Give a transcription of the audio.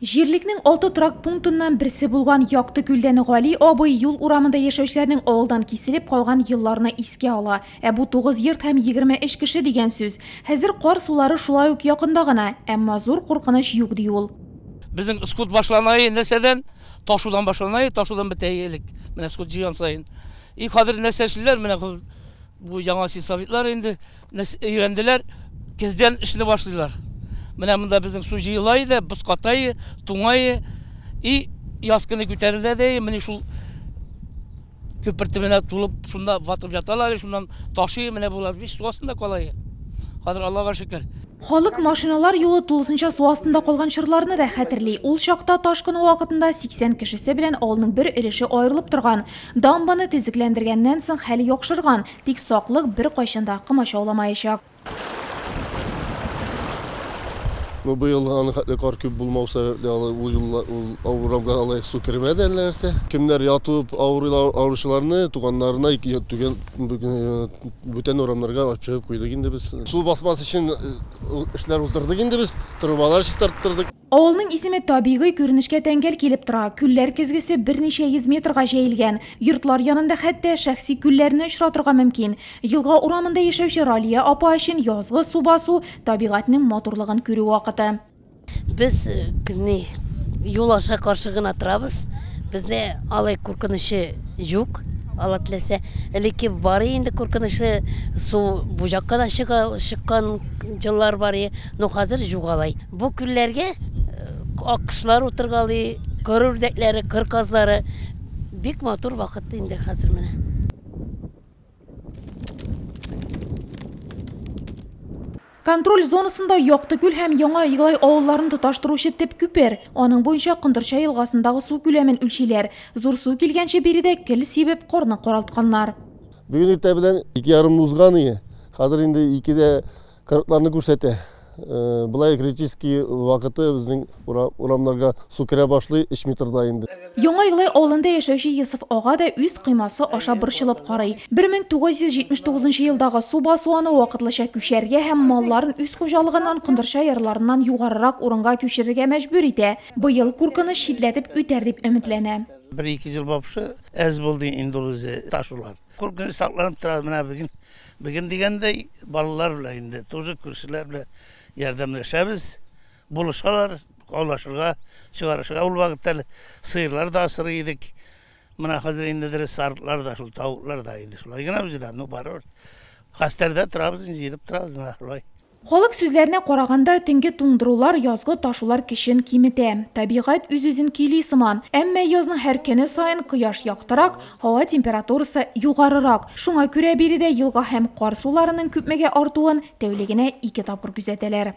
Җирлекнең 6 торак пунктыннан берсе булган Якты Күлдән Гали абый юл урамында яшәүчеләрнең авылдан киселеп калган елларны искә ала. Ә бу 9 йорт һәм 23 кеше дигән сүз. Хәзер кар сулары шулай ук якында гына, әмма зур куркыныч юк, ди ул. Безнең скут башлана нәрсәдән? Ташудан башлана, ташудан бетә элек. Менә скут җыйган саен. И хәзер нәрсә эшлиләр? Менә бу яңа сельсоветлар инде өйрәнделәр, кездән эшне башлыйлар. Менә монда безнең су җыела иде, боз ката, туңа, и яз көне күтәрелә дә, менә шул күпер төбенә тулып, шунда ватып яталар, шуннан ташый, менә болар бит су астында кала. Хәзер Аллага шөкер. Халык машиналар юлы тулысынча су астында калган чорларны да хәтерли. Ул чакта ташкын вакытында 80 кешесе белән авылның бер өлеше аерылып торган. Дамбаны төзекләндергәннән соң хәл яхшырган, тик саклык бер кайчан да комачауламаячак. Ну, быел аны хәтле кар күп булмау сәбәпле, ул юлла, ул урамга алай су кермәде әллә нәрсә. Кемнәр ятып авыручыларны туганнарына түгел бүтән урамнарга алып чыгып куйдык инде без. Су басмас өчен эшләр уздырдык инде без, трубалар чистарттырдык. Авылның исеме табигый күренешкә тәңгәл килеп тора. Күлләр көзгесе берничә йөз метрга җәелгән. Йортлар янында хәтта шәхси күлләрне очратырга мөмкин. Елга урамында яшәүче Ралия апа өчен язгы су басу табигатьнең матурлыгын күрү вакыты. Без юл аша каршы гына торабыз. Безне алай куркынычы юк. Алла теләсә, элекке бар инде куркынычы, су бу жакка да чыккан еллар бар, но хәзер юк алай. Бу күлләргә аккошлар утыргалый, кыр үрдәкләре, кыр казлары. Бик матур вакыт инде хәзер менә. Контроль зонасында Якты Күл һәм Яңа Иглай авылларын тоташтыручы төп күпер. Аның буенча Кондырча елгасындагы су күләмен үлчиләр. Зур су килгәнче биредә көл сибеп карны каралтканнар. Бүген иртә белән 2,5 узган иде. Хәзер инде 2:40-ларны күрсәтә. Былай критический вакыты безнең урамнарга су керә башлый 3 метрда инде. Яңа Иглай авылында яшәүче Йосыф ага да үз коймасы аша борчылып карый. 1979 елдагы су басу аны вакытлыча күчәргә һәм малларын үз хуҗалыгыннан Кондырча ярларыннан югарырак урынга күчерергә мәҗбүр итә. Быел куркыныч читләтеп үтәр дип өметләнә. 1-2 ел бапшы әз булды инде ул үзе ташулар. Куркыныч сакланып тора менә бүген. Бүген дигәндәй балалар белән инде тоже күршеләр белән ярдәмләшәбез, булышалар, каулашырга, чыгарышырга. Ул вакытта сыерлар да асрый идек. Менә хәзер инде дөрес сарыклар да, шул тавыклар да инде шулай гына үзе дә, ну барыбер. Хәстәрдә торабыз, инде җыелып торабыз менә шулай. Халык сүзләренә караганда, төнге туңдырулар, язгы ташулар көчен киметә. Табигать үз-үзен көйли сыман. Әмма язның һәр көне саен кояш яктырак, һава температурасы югарырак. Шуңа күрә биредә елга һәм кар суларының күпмегә артуын тәүлегенә 2 тапкыр күзәтәләр.